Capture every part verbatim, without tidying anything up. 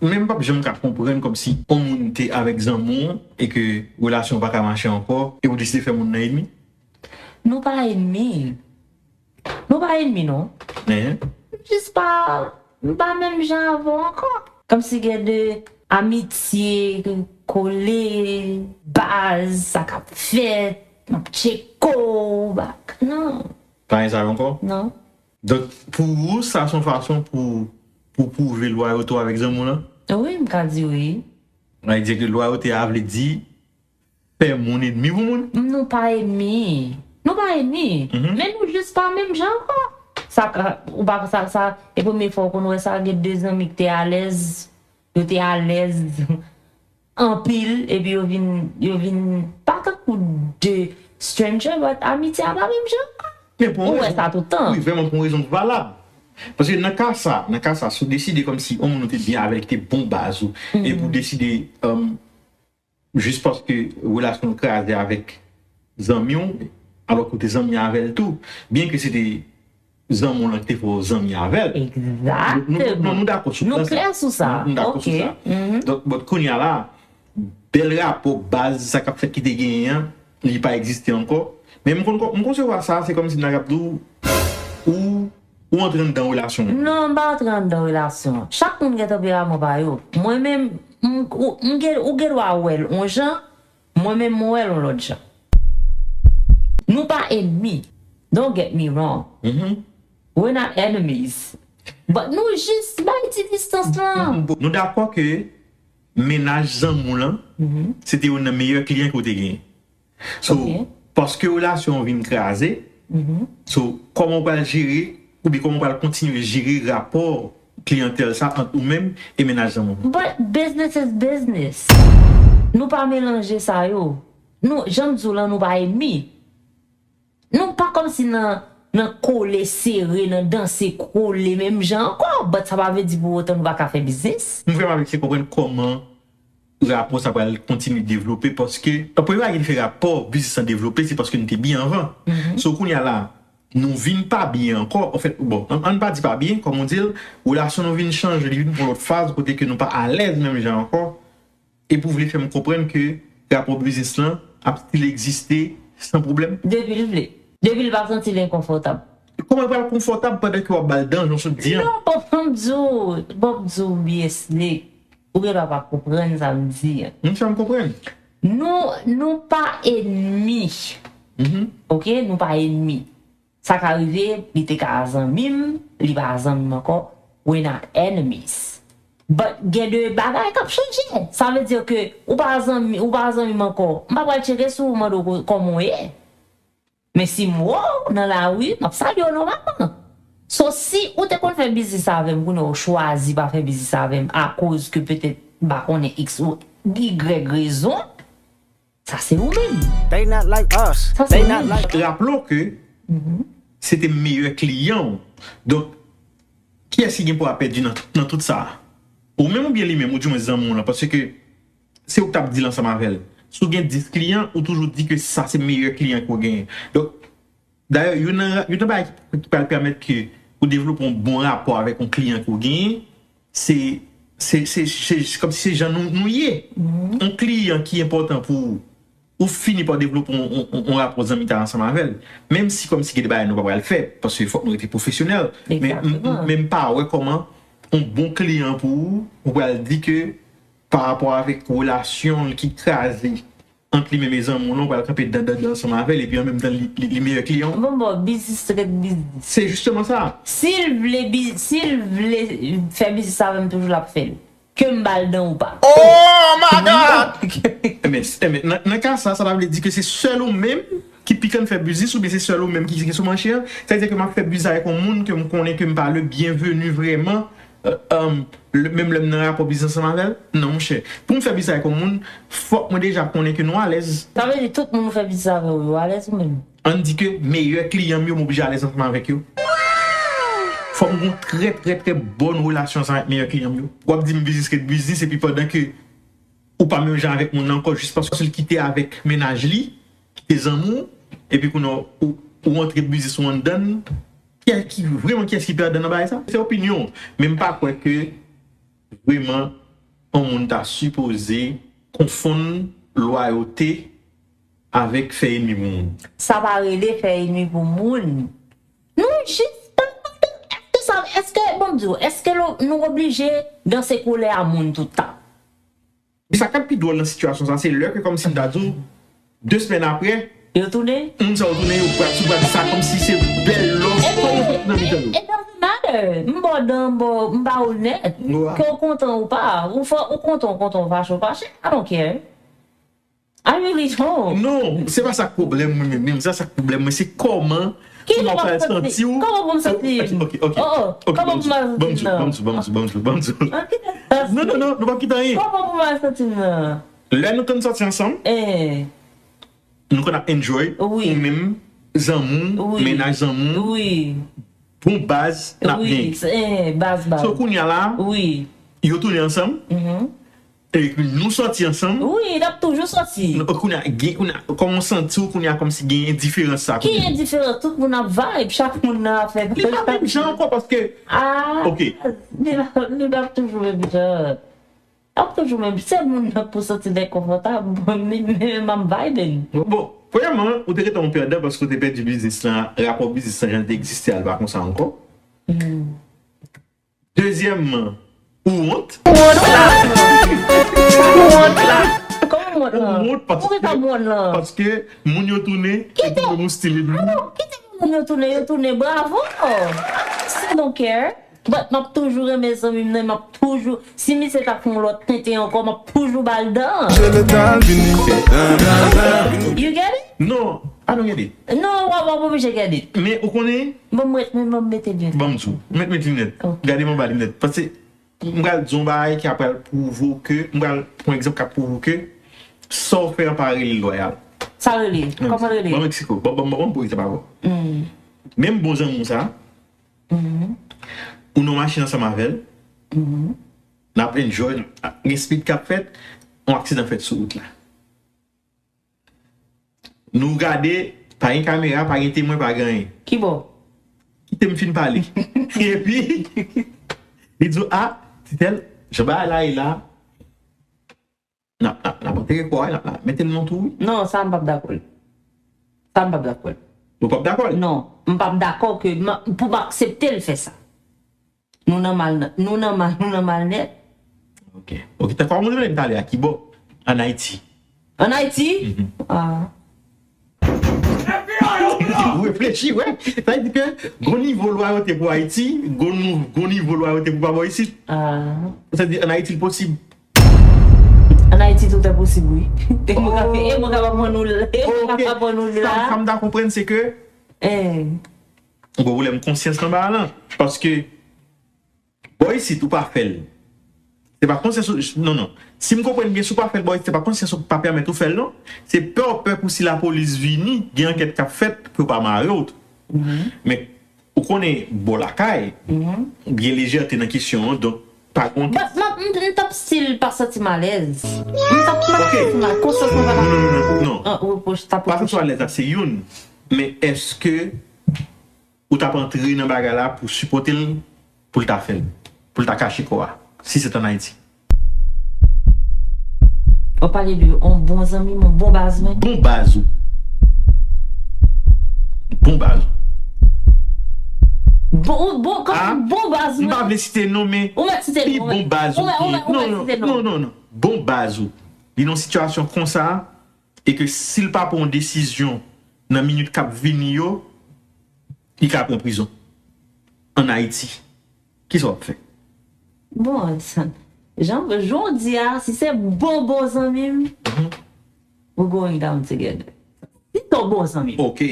Men m p ap janm ka konprann kòmsi yon moun te avèk zanmi w e ke relasyon an pa ka mache ankò e ou deside fè moun nan enmi. Nou pa enmi. Nou pa enmi non. Hein? Jis pa, m pa menm jan avè w ankò. Kòmsi gen de amitye, kole, baz, sa k ap fèt, m ap tcheke w, bak. Non, Pa gen sa ankò? Non. Donk, pou ou, sa se yon fason pou, pou pwouve lwayote w avèk zanmi w lan? Wi, m ka di wi. Sa vle di ke lwayote a vle di fè moun enmi pou moun? Nou pa enmi. Nou pa enmi. Men nou jis pa menm jan ankò. Sa ka, ou pa sa, sa, e premye fwa ou konn wè sa, gen de zanmi ki te alèz, yo te alèz anpil, epi yo vin, yo vin, pa tankou de stranger, but amitye a pa menm jan ankò. Men pou Ou yon wè rezon, sa tout tan. Wi, vrèman pou yon rezon ki valab. Paske nan ka sa, nan ka sa, si w deside kòmsi yon moun ou te byen avè l, ki te bon baz ou, epi w deside, um, jis paske relasyon w kraze avèk zanmi w, alò ke w te zanmi avè l tou, byen ke se te zanmi w lan ki te fè w zanmi avè l. Nou, nou, nou, nou dakò sou Nou pwen sa. klè sou sa. Nou, nou dakò sou Ok. sa. Donk, bon, kounye a la, bèl rapò, baz, sa k ap fèt ki te genyen an, li pa egziste ankò. Men m konn, m konsevwa sa, se kòmsi m ta ap di w, ou, ou antre anndan relasyon an. Non, m pa antre anndan relasyon. Chak moun gen tanperaman pa yo. Mwen menm, m, ou, m gen, ou gen dwa wè l yon jan, mwen menm mwen wè l yon lòt jan. Nou pa enmi. Don't get me wrong. We're not enemies. But nou jis bay ti distans lan. Nou dakò ke mennaj zanmi w lan, se te youn nan meyè kliyan ke w te genyen. So, Ok. Paske relasyon an vin kraze, so, kòman w pral jere, oubyen kòman w pral kontinye jere rapò kliyantèl sa ant ou menm e mennaj zanmi w? But business is business. Nou pa melanje sa yo. Nou, jan m di w lan, nou pa enmi. Nou pa kòmsi nan, nan kole sere, nan danse kole menm jan ankò. But sa pa vle di pou otan nou pa ka fè biznis. M vrèman ap eseye konprann kòman rapò sa pral kontinye devlope, paske, an premye bagay ki fè rapò biznis lan devlope, se paske nou te byen anvan. So, kounye a la, nou vin pa byen ankò. Anfèt, bon, ann, ann pa di pa byen, kòm ou di l, relasyon nou vin chanje, li vin pran lòt faz, kote ke nou pa alèz menm jan ankò. Epi w vle fè m konprann ke rapò biznis lan ap still egziste san pwoblèm? Depi l vle. Depi l pa santi l enkonfòtab. Kòman l pral konfòtab pandan ke w ap ba l danje, w sot di an? Non, bon, m di w, bon, m di w byen slick. Ou gen dwa pa konprann sa m di an. M fè m konprann. Nou, nou pa enmi. Ok? Nou pa enmi. Sa ka rive, li te ka zanmi m, li pa zanmi m ankò. We're not enemies. But gen de bagay k ap chanje. Sa vle di ke ou pa zanmi, ou pa zanmi m ankò. M pa pral tcheke sou ou mande w ko- kòman w ye. Men si m wè w nan lari, m ap salye w nòmalman. So, si ou te konn fè biznis avè m, kounye a w chwazi pa fè biznis avè m akoz ke petèt m pa konnen X ou Y rezon, sa se ou menm. They not like us. Sa se They ou not menm. like Raple w ke se te meyè kliyan w. Donk, kiyès ki gen pou a pèdi nan, nan tout sa a? Ou menm oubyen li menm, oudimwen zanmi w lan? Paske se ou k t ap deal ansanm avè l. Si w gen dis kliyan, ou toujou di ke sa se meyè kliyan ke w genyen. Donk, dayè, youn nan, youn nan bagay ki pral pèmèt ke ou devlope yon bon rapò avèk yon kliyan ke w genyen, se, se, se, se, se kòmsi se jan nou, nou ye. Yon kliyan ki enpòtan pou ou, ou fini pa devlope yon, yon, yon, yon rapò zanmitay ansanm avè l. Menm si kòmsi gen de bagay nou pa pral fè, paske fòk nou rete pwofesyonèl. Men, Exactement. Men m pa wè kòman yon bon kliyan pou ou, ou pral di ke pa rapò avèk relasyon l ki kraze ant li menm e zanmi w lan, ou pral kanpe dandandan ansanm avè l, epi an menm tan li, li, li meyè kliyan w. Bon, bon, biznis ret biznis. Se jisteman sa. Si l vle, bi- si l vle fè biznis avè m, toujou l ap fè l. Ke m ba l dan ou pa. Oh my God! Men, men nan, nan ka sa, sa ta vle di ke se sèl ou menm ki pi konn fè biznis, oubyen se sèl ou menm ki, ki sou mache an? Sa vle di ke m ap fè biznis avèk yon moun ke m konnen ke m pa le bienvenu vrèman, euh, euh, le- menm lè m nan rapò biznis ansanm avè l? Non, monchè. Pou m fè biznis avèk yon moun, fòk mwen deja konnen ke nou alèz. Sa vle di tout moun ou fè biznis avè yo, yo alèz ou menm? Ann di ke meyè kliyan m yo, m oblije alèz ansanm avèk yo. Fòk m gen yon trè, trè, trè bòn relasyon ansanm avèk meyè kliyan m yo. W ap di m biznis ret biznis, epi pandan ke ou pa menm jan avèk moun nan ankò, jis paske l kite avèk mennaj li, kite zanmi w, epi kounye a ou, ou antre biznis ou anndan l. Kiyès ki, vrèman, kiyès ki pèdan nan bagay sa? Se opinyon, men m pa kwè ke vrèman yon moun ta sipoze konfonn lwayote avèk fè enmi pou moun. Sa pa rele fè enmi pou moun. Nou jis pa. Èske sa, èske, bon, m di w, èske nou oblije danse koulè a moun tout tan? Men sa k ap pi dwòl nan sitiyasyon sa, se lè ke kòmsi m ta di w, de semèn apre, Yo tounen? Moun sa yo tounen, yo pral sou pral sa kòmsi se bèl lòf pou yo fèt nan mitan yo. It doesn't matter. M ba w dan, m ba w, m ba w nèt. Ke w kontan ou pa, ou fè, ou kontan, ou kontan, ou fache, ou fache. I don't care. I really don't. Non, se pa sa k pwoblèm mwen menm, menm se pa sa k pwoblèm mwen, se kòman pou w pral santi w. Kòman pou m santi m? Ok, ok. Oh, oh, kòman pou m pral santi m nan? Ban m di w, ban m di w, ban m di w, ban m di w, ban m di w. Non, non, non, nou p ap kite anyen. Kòman pou m pral santi m nan? Lè nou konn sòti ansanm, nou konn ap enjoy, ou menm, zanmi w, mennaj zanmi w, bon baz n ap gen. So kounye a la, yo tounen ansanm, epi nou sòti ansanm. Wi, n ap toujou sòti. Kounye a, gen, kounye a, kòman w santi w kounye a kòmsi gen endiferans sa kounye a? Ki endiferans? Tout moun ap vibe, chak moun nan ap fè. Li pa menm jan ankò paske. Ah, ok. Li pa, li p ap toujou menm jan. Ap toujou menm, se moun nan pou santi l enkonfòtab, mwen menm m ap vibing. Bon, premyèman, ou te gentan yon pèdan paske w te pèdi biznis lan, rapò biznis lan jan l te egziste a, l pa konsa ankò. Dezyèmman, ou wont. Kòman m wont lan? Ou wont paske, paske moun yo tounen, yo tounen yon stil edmi. Kite moun yo tounen, yo tounen, bravo! I don't care. But m ap toujou renmen zanmi m nan, m ap toujou, si misye ta fè yon lòt tenten ankò, m ap toujou ba l dan. You get it? Non, I don't get it. Non, w ap, w ap oblije get it. Men ou konnen. Ban m mete, ban m mete linèt. Ban m di w, mete, mete linèt. Gade m anba linèt. Paske m pral di w yon bagay ki ap pral pwouve w ke, m pral pran egzanp k ap pwouve w ke sa w fè an pa rele l lwayal. Sa rele? Kòman rele? Ban m eksplike w. Ban m, ban m, ban m pran egzanp avè w. Menm bon zanmi w sa, ou nan machin ansanm avè l, n ap enjoy, gen speed k ap fèt, yon aksidan fèt sou wout la. Nou gade, pa gen kamera, pa gen temwen, pa gen anyen. Ki bò? Kite m fin pale. Epi, li di w, a, ti tèl, jan bagay la ye la, N ap, n ap, n ap antere kò a, n ap mete l nan twou, wi. Non, sa m p ap dakò l. Sa m p ap dakò l. Ou p ap dakò l? Non, m p ap dakò ke, pou m aksepte l fè sa. Nou nan mal, nou nan mal, nou nan mal nèt. Ok. Ok, tankou w te mande m talè a, ki bò? Ann Ayiti. Ann Ayiti? Ah. Ou reflechi, wè. Sa vle di ke gon nivo lwayote pou Ayiti, gon, gon nivo lwayote pou pa bò isit. Ah. Sa vle di ann Ayiti l posib. Ann Ayiti tout est possible, wi. E mwen ka, e mwen ka pa pran nou la. E mwen ka pa pran nou la. Sa m ta konprann se ke gen pwoblèm konsyans nan bagay lan. Paske bò isit ou pa fè l. Se pa konsyans ou, non, non. Si m konprann byen, si w pa fè l bò isit, se pa konsyans ou pa pèmèt ou fè l, non. Se pè w pè pou si lapolis vini, gen ankèt k ap fèt, pou yo pa mare w tou. Men, ou konnen bò lakay, gen lejète nan kesyon an, donk, pa gen yon. But, m, m, m t ap still pa santi m alèz. M t ap, m t ap santi m alèz. Konsyans mwen pa t ap. Non, non, non, non. Repwòch, t ap repwoche. Pa santi w alèz la, se youn. Men èske ou t ap antre nan bagay la pou sipòte l, pou l ta fè l, pou l ta kache kò a, si se t ann Ayiti? W ap pale de yon bon zanmi m, yon bon baz mwen? Bon baz ou. Bon baz ou. Bon, bon, kòm bon baz mwen. M pa vle site non, men pi bon baz ou ki. Non, non, non, non. Bon baz ou. Li nan yon sitiyasyon konsa, e ke si l pa pran yon desizyon nan minit k ap vini yo, li ka pran prizon. Ann Ayiti. Kisa w ap fè? Bon, jan, jan w di a, si se bon bon zanmi m, we going down together. Si se yon bon zanmi m. Ok.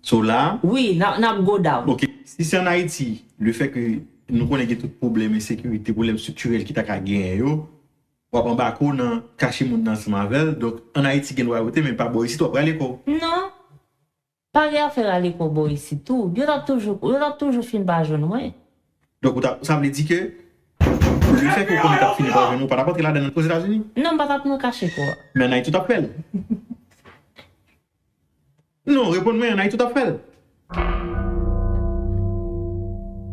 So la. Wi, n ap, n ap go down. Ok. Si se ann Ayiti, lefètke nou konnen gen tout pwoblèm ensekirite, pwoblèm estriktirèl ki ta ka genyen yo, w ap anbake w nan kache moun nan ansanm avè l. Donk, ann Ayiti gen lwayote, men pa bò isit w ap rale kò w. Non. Pa gen afè rale kò bò isit tou. Yo t ap toujou, yo t ap toujou fin pa jwenn mwen. Donk, ou t ap, sa vle di ke lefètke w konnen w t ap fini pa jwenn ou, w pa t ap antre ladan l Ozetazini? Non, m pa t ap nan kache kò a. Men ann Ayiti w t ap fè l. Non, reponn mwen, ann Ayiti w t ap fè l.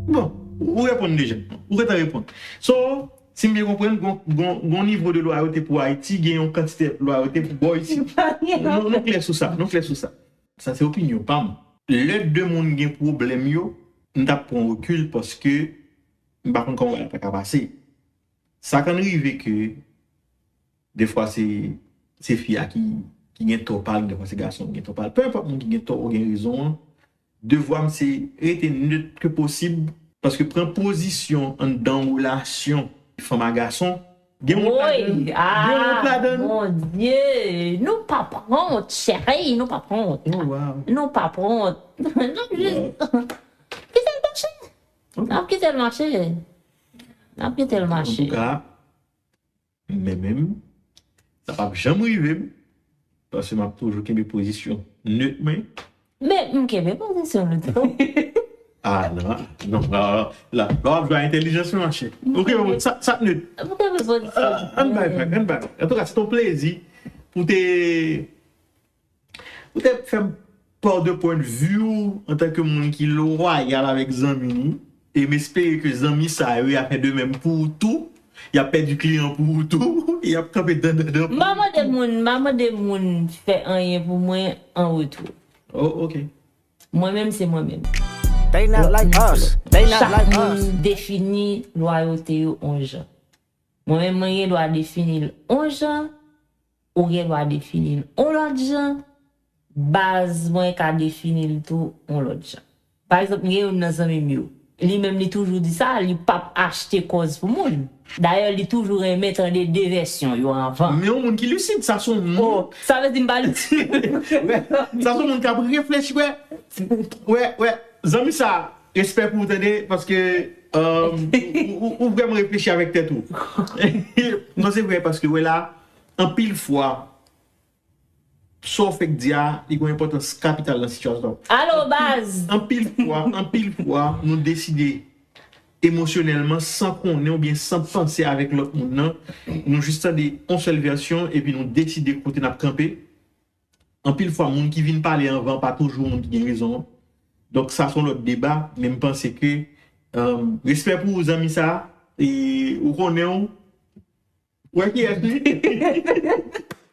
Bon, ou reponn deja. Ou gentan reponn. So, Si m byen konprann, gon, gon, gon nivo de lwayote pou Ayiti, gen yon kantite lwayote pou bò isit. Nou, nou klè sou sa, nou klè sou sa. Sa se opinyon pa m. Lè de moun gen pwoblèm yo, m t ap pran rekil paske m pa konn kòman bagay ta ka pase. Sa konn rive ke defwa se, se fi a ki, ki gen tò pa l, defwa se gason ki gen tò pa l. Pe enpòt moun ki gen tò ou gen rezon an, devwa m se rete net ke posib, paske pran pozisyon anndan yon relasyon fanm a gason, gen wont ladann. Gen wont ladann. Bondye, nou pa pran wont, cheri, nou pa pran wont. Oh, wow. Nou pa pran wont. N ap jis, kite l mache. N ap kite l mache. N ap kite l mache. Antouka, men menm, sa p ap janm rive m, paske m ap toujou kenbe pozisyon net mwen. Men, m kenbe pozisyon net tou. Ah, non, non, la, la, la, w ap jwe a entèlijans mwen, mache. Ok, bon, sa, sa net. M kenbe pozisyon. Ah, ann bay vag, ann bay vag. Antouka, se yon plezi pou te, pou te fè m part de point de vue w antanke moun ki lwayal avèk zanmi li. E m espere ke zanmi sa yo, y a fè de menm pou ou tou. Y ap pèdi kliyan pou ou tou. Y ap kanpe dan, dan, dan pou ou tou. M pa mande moun, m pa mande moun fè anyen pou mwen an retou. Oh, ok. Mwen menm, se mwen menm. They not like us. They not like us. Chak moun defini lwayote yo on jan. Mwen menm, mwen gen dwa defini l on jan, ou gen dwa defini l on lòt jan, baz mwen ka defini l tou on lòt jan. Pa egzanp, m gen youn nan zanmi m yo. Li menm, li toujou di sa, li p ap achte kòz pou moun. Dayè, li toujou renmen tande de vèsyon yo anvan. Men yon moun ki lisid, sa se yon moun. Oh, sa vle di m pa lisid. Wè, sa se yon moun k ap reflechi, wè. Wè, wè, zanmi sa, respè pou ou, tande, paske, euh, ou, ou, ou vrèman reflechi avèk tèt ou. Non, se vre, paske, wè la, anpil fwa, sa w fèk di a, li gen yon enpòtans kapital nan sitiyasyon sa. Alo, baz! Anpil fwa, anpil fwa, nou deside emosyonèlman, san konnen oubyen san panse avèk lòt moun nan, nou jis tande yon sèl vèsyon, epi nou deside kote n ap kanpe. Anpil fwa, moun ki vin pale anvan pa toujou moun ki gen rezon an. Donk, sa se yon lòt deba, men m panse ke, euh, respè pou ou, zanmi sa, e ou konnen w, wè kiyès li.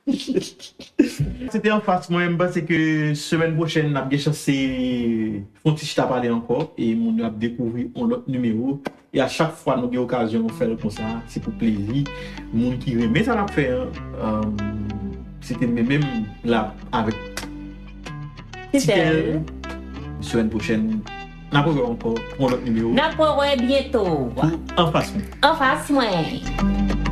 Se te anfas mwen, m panse ke semèn pwochèn, n ap gen chans se fè yon ti chita pale ankò, e moun yo ap dekouvri yon lòt nimewo. E a chak fwa nou gen okazyon nou fè l konsa, se pou plezi moun ki renmen sa n ap fè an. Euh, se te mwen menm la avèk Titèl. Semèn pwochèn, n ap rewè ankò pou yon lòt nimewo. N ap rewè byento. Pou Anfas mwen. Anfas mwen.